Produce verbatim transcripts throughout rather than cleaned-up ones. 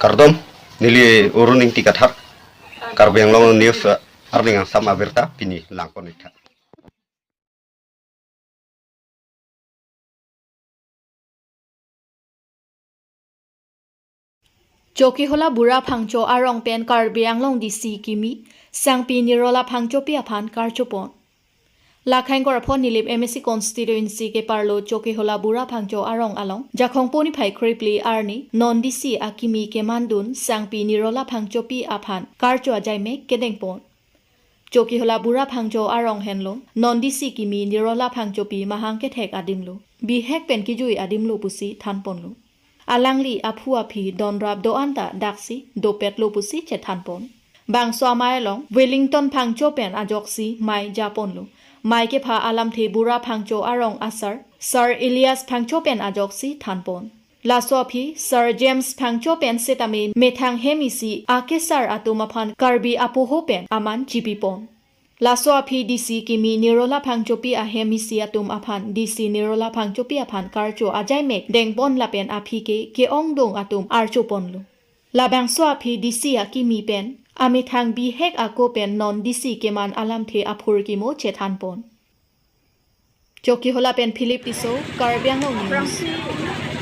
Kardom, neli Arun Ingti Kathar, Karbi Anglong News, eh, arni kangsam abirta pini langpon-iktha. Chokihola Bura Phangcho arong pen Karbi Anglong D C kimi, Sangpi Nirola Phangchopi aphan karchopon. Lakhang Korapho Nilip M A C constituency keparlo Chokihola Bura Phangcho arong along, Jakhong puni phai kripli arni, non D C akimi kemandun Sangpi Nirola Phangchopi aphan karcho ajaimek kedengpon. Chokihola Bura Phangcho arong henlo, non D C kimi Nirola Phangchopi mahang kethek adimlo, bihek pen kijui adimlo pusi thanponlo. Alangli aphu aphi donrap do-an ta daksi dopetlo pusi chethanpon. Bangso amei along Wellington Phangcho pen ajoksi mei japonlo. Mei kepha alamthe Bura Phangcho arong asar Sir Elias Phangcho pen ajoksi thanpon. Laso aphi Sir James Phangcho pen setame methang hem isi akesar atum aphan Karbi apoho pen aman chipipon. Laso aphi D C kimi Nirola Phangchopi ahem isi atum aphan D C Nirola Phangchopi aphan karcho ajaimek dengpon lapen aphi ke ke-ongdung atum archoponlo. Labangso aphi D C akimi pen amethang bihek ako pen non D C keman alamthe aphurkimo chethanpon. Chokihola pen Philip Tisso, Karbi Anglong News. Aphrangsi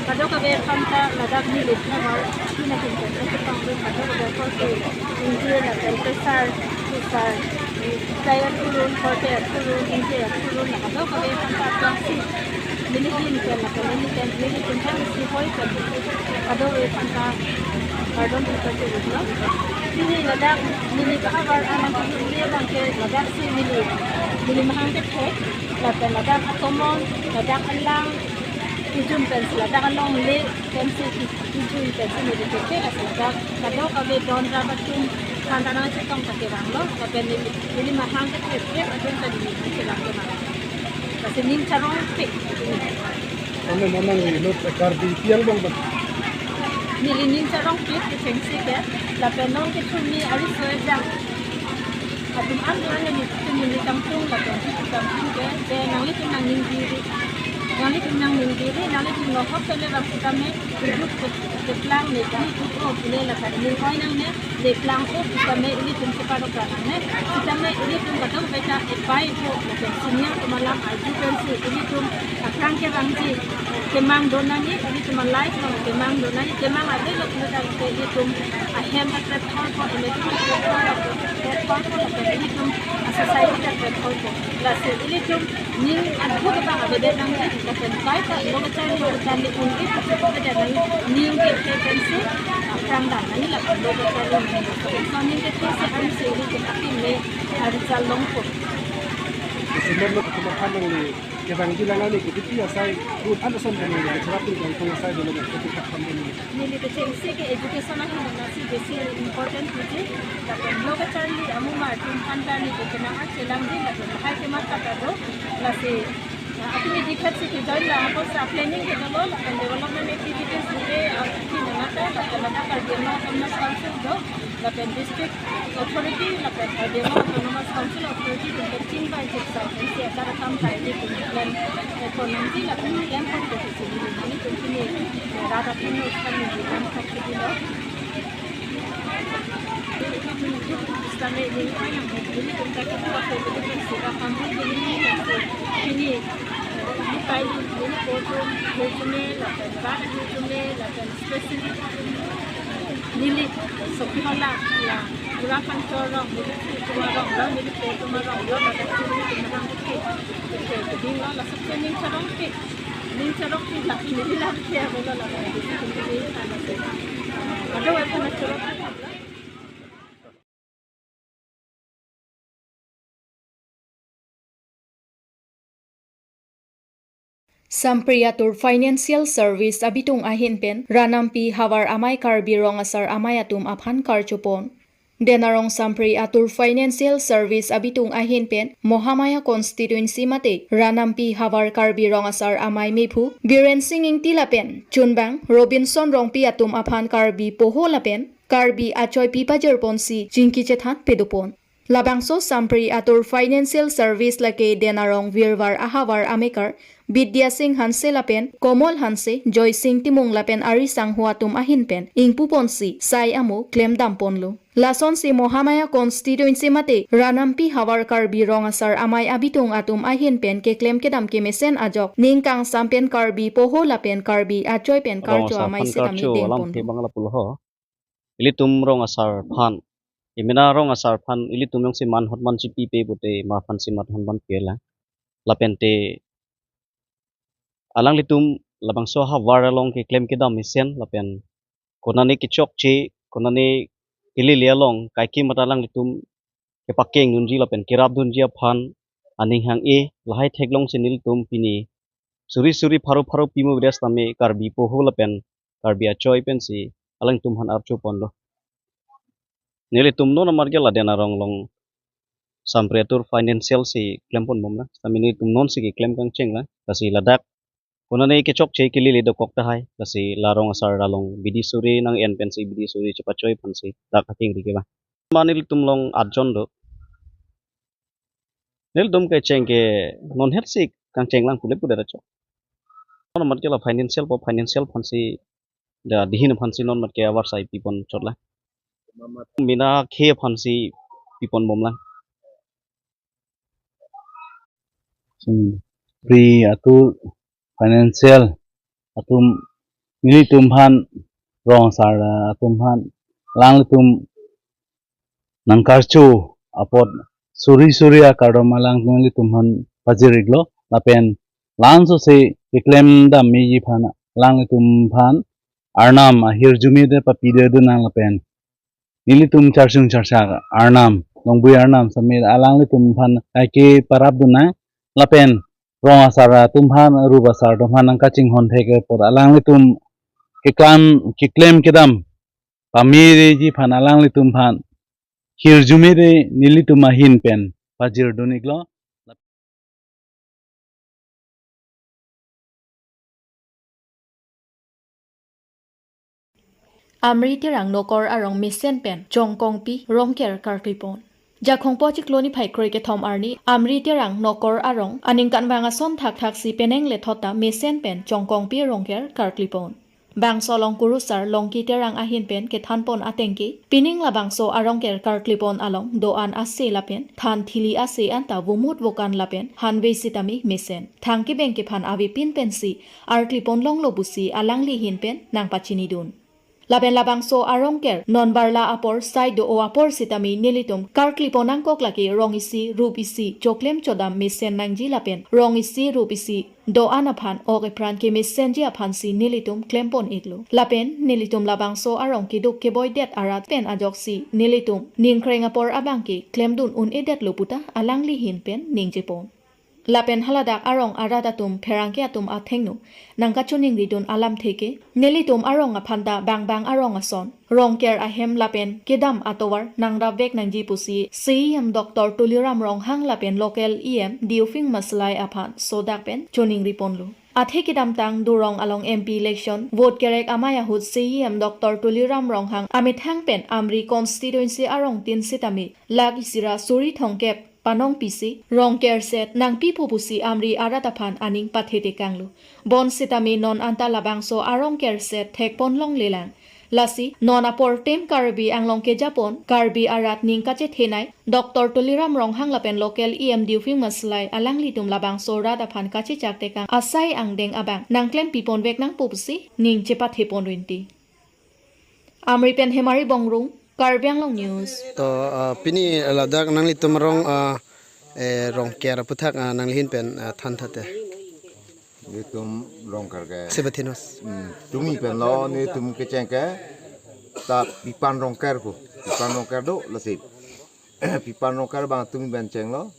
kadokave aphanta ladak Nilip havar, pinakin pen nasi pangrum kadokave korte, ingje lapen pesar, pesar, tayar kurun, korte kurun, ingje kurun, la kadokave aphanta aphrangsi neli ahin pen lapen neli pen, neli pen hem isi hoi pen kadokave aphanta kardom pipachiriklo. Pini ladak Nilip havar anang kehirli abangke ladaksi neli, neli mahang kethek, lapen ladak atomon, ladak alang, ijum pensi ladak alongle pensi ki-, ijui pensi neli kethek, lapen ladak kadokave donrap atum aphan ta nangchetong ta kevanglo, lapen neli, neli mahang kethek atum ta neli nangchelang kevang. Lasi ning charongpik. Ano manang ni not Karbi piang bang bang. Neli ning charongpik kechengsi ke, lapen non kethurmi ariso ejang atum an an neli tum neli tangtung lapen neli tangtung ke, ke nanglitum nangning diri. Nanglitum nangning diri, nanglitum nohok tele bang sitame, iduk ke, keplang ne, iduk o kile lapen ning oi nangne, neplang o sitame ilitum cheparok ra nangne, sitame ilitum kadokave ta epai po, lapen senior atum alam arju pensi ilitum aphrang kevangji kemang do nangji, ilitum a-life along kemang do nangji, kemang avelo pulo tangte ilitum ahem akrep thorpo, emethang akrep thorpo, krep thorpo, lapen ilitum a-society ta krep thorpo. Lasi ilitum ning aduk abang avedet nangji, lapen kaita lo kacharli lo kacharli un-e pusi avedet nangji, ning kephe pensi aphrang dam nangji lapen lo kacharli nangji. Lapen so ning kephe si arni si ilitum akimi a-result longpo. Senior lo kumatha nangli kevangji lang ani ke B P P asai, un an ason kami nangli cherap tung kangtung asai dolo nang kopi kak kami nangli. Neli kechengsi ke education ahin nangsi besi important puji. Lapen lo kacharli amumar atum aphan ta neli kekenang an chelangji, lapen lahai kematha ta do. Lasi, ah, akimi dikhat si kejoin la apotsi planning ke dolo, lapen development activities dike, ah, ahin nangta, lapen ladak Karbi Anglong Autonomous Council do, lapen district authority, lapen Karbi Anglong Autonomous Council authority atum kechingvai chipsai pensi adar akam ta ilitum plan, eh, pon nangji, lapen plan pon ke si neli nangtum pini, eh, rat atum no kami di kan kak si dilo. Islam ini kan yang ini kita kita waktu itu kan sudah kampung ini kan ini, eh, ini kayu ini potong, ini lapen rat ini lapen specially neli Chokihola la Bura Phangcho arong, neli si Chokihola arong, neli po Chokihola arong, ladak si neli Chokihola arong ke, ke, ke, ke, ding lo, laso ke ning charongpik, ning charongpik la, neli la ke, avelo la, neli si neli, ano, ano, ano, charongpik. Sampri atur Financial Service abitung ahin pen Ranampi havar amei Karbi Rong Asar amei atum aphan karchopon. Denarong Sampri atur Financial Service abitung ahin pen Mohamaya constituency mate Ranampi havar Karbi Rong Asar amei mephu Biren Sing Ingti lapen chunbang Robinson Rongpi atum aphan Karbi poho lapen Karbi achoipi pajirponsi chingki chethan pedopon. Labangso Sampri atur Financial Service lake Denarong Virvar ahavar amekar Bidya Singh Hanse lapen Komol Hanse, Joy Singh Timung lapen ari sangho atum ahin pen ingpuponsi sai amo klemdamponlo. Lasonsi Mahamaya constituency mate Ranampi havar Karbi Rong Asar Amei abitung atum ahin pen keklem kedam kemesen ajok ning kangsam pen Karbi poho lapen Karbi achoi pen Rong karcho Asar amei aphan setame karcho alam dengponlo. Ke bang lapulo ho. Ilitum Rong Asar aphan, imina Rong Asar aphan ilitum jongsi man hot man chipipe pute ma aphansi man hot man pela. Lapen te alanglitum labangso havar along keklem kedam mesen lapen konane kechokche, konane kelele along kaike mat alanglitum kepakeng dunji lapen kerap dunji aphan aning hang-e, lahai theklongsi nelitum pini suri suri pharo pharo pimo bidas tame Karbi poho lapen Karbi achoi pensi alangtum aphan archoponlo. Nelitum non amat ke la Denarong along Sampri atur Financial si klemponbomlang. Tame nelitum nonsi keklem kangchenglang. Lasi ladak konane kechokche kelele dokok tahai. Lasi la Rong Asar along bidi suri nang-en pensi bidi suri chepachoi aphansi dak akengri ke ba. Ma nelitum along atjon do. Nelitum kecheng ke non het si kangchenglang pule pule ra chok. Non amat ke la Financial po, Financial aphansi da dihin aphansi non amat ke avarsai pipon chotlang. Mina khe aphansi piponbomlang. Sampri atur Financial atum nelitum aphan Rong Asar atum aphan alanglitum nangkarcho apot suri suri akardom alanglitum aphan pajir-iklo lapen lansose keklem dam meji aphan alanglitum aphan arnam ahirjume te papide dunang lapen nelitum charsung charsak arnam, longbui arnam sitame alanglitum aphan kaike parap dunang lapen Rong Asar atum aphan, Rup Asar atum aphan nangkachinghon thek apot alanglitum keklem, keklem kedam pamereji aphan alanglitum aphan hirjume te nelitum ahin pen pajir dun-iklo. Amri Terang Nokor arong mesen pen Chongkongpi Rongker karklipon. Jakhong po chiklo niphai kroi kethom arni Amri Terang Nokor arong aningkanvang ason thakthak si penang lethot ta mesen pen Chongkongpi Rongker karklipon. Bangso along kurusar Longki Terang ahin pen kethanpon ateng ke, pining labangso arongker karklipon along do-an ase lapen than thili ase anta vomut vokan lapen hanve sitame mesen. Thang kebeng kephan avepin pensi arklipon longlo pusi alangli ahin pen nangpachinidun. Lapen labangso arongker non barla apor sai do-o apor sitame nelitum karklipon nangkok lake rong isi, rup isi, choklem chodam mesen nangji lapen rong isi, rup isi, do-an aphan ok epran kemesenji aphansi nelitum klempon-iklo. Lapen nelitum labangso arong keduk keboidet arat pen ajoksi nelitum ningkreng apor abang ke klemdun un-edetlo puta alangli ahin pen ningjepon. Lapen haladak arong arat atum pherangke atum athengno nangkachoningridun alamthe ke, nelitum arong aphan ta bangbang arong ason Rongker ahem lapen kedam atovar nangrapvek nangji pusi C E M Doctor Tuliram Ronghang lapen local E M Diufing Maslai aphan sodak pen choningriponlo. Athe kedamtang Durong along M P election vote kerek amei ahut C E M Doctor Tuliram Ronghang amethang pen Amri constituency arong tin sitame lakh isi ra suri thomkep panong pisi Rongker set nangpipo pusi Amri arat aphan aning pathetekanglo. Bonsitame non anta labangso arongker set thekpon longlelang. Lasi non apor tem Karbi Anglong kejapon Karbi arat ning kachethenei Doctor Tuliram Ronghang lapen local E M Diufing Maslai alanglitum labangso rat aphan kachechak tekang asai angdeng abang nangklempiponvek nangpo pusi ning chepathepon rinti. Amri pen Hemari Bongrung, Karbi Anglong News. To, ah, pini ladak nanglitum arong, ah, eh, Rongker aputhak, ah, nangli ahin pen, ah, than thate. Nelitum Rongker ke. Sebatinus. Hmm, tumi penlo nelitum kecheng ke. Ta pipan Rongker ko. Pipan Rongker do lasi. Pipan Rongker abang tumi pen chenglo.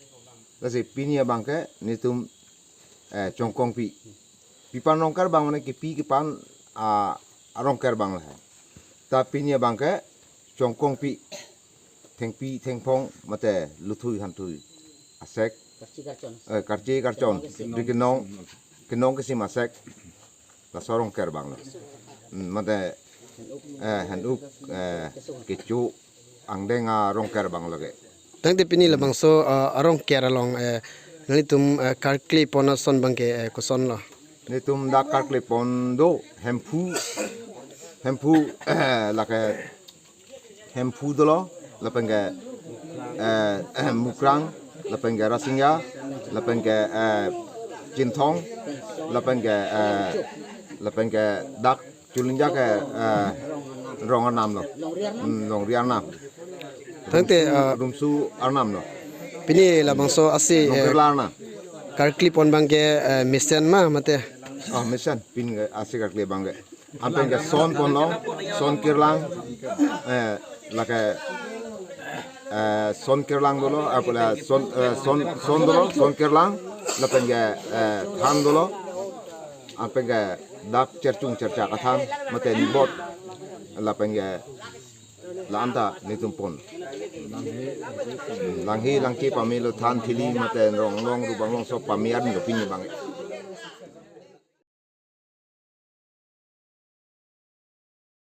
Lasi pini abang ke nelitum, eh, Chongkongpi. Pipan Rongker abang mane kepi kepan, ah, arongker abang lahai. Ta pini abang ke Chongkongpi. Thengpi thengphong mate luthui hanthui asek. Karchi karchon. Eh, karchi karchon. Kenong kesim. Di kenong, kenong kesim asek. Laso arongker abang lo. Hmm, mate, eh, hen-up, eh, kecho angdeng arongker abang lake. Tangte pini labangso, ah, arong ker along, eh, nelitum, eh, karkli pon ason abangke, eh, koson lo? Nelitum dak karkli pon do Hemphu, Hemphu, eh, lake Hemphu dolo, lapenke, eh, Mukrang, lapenke Rasinja, lapenke, eh, Chinthong, lapenke, eh, lapenke dak Chulungjak ke, eh, rong arnam lo. Hmm, longri arnam. Tangte, eh, Rumsu arnam lo. Pini labangso asi, eh, Longkirla arnam. Karkli pon abangke, eh, mesen ma mate? Ah, mesen. Pini asi karkli abangke. Anpenke son pon lo, son kirlang, eh, lake, eh, son kirlang dolo, apola son, eh, son, son dolo, son kirlang, lapenke, eh, than dolo, anpenke dak cherchung cherchak athan, mate nibot, lapenke la-anta nelitum pon. Langhi langche pame lo, than thili mate rong long rubang long so pame adim lo pini abang.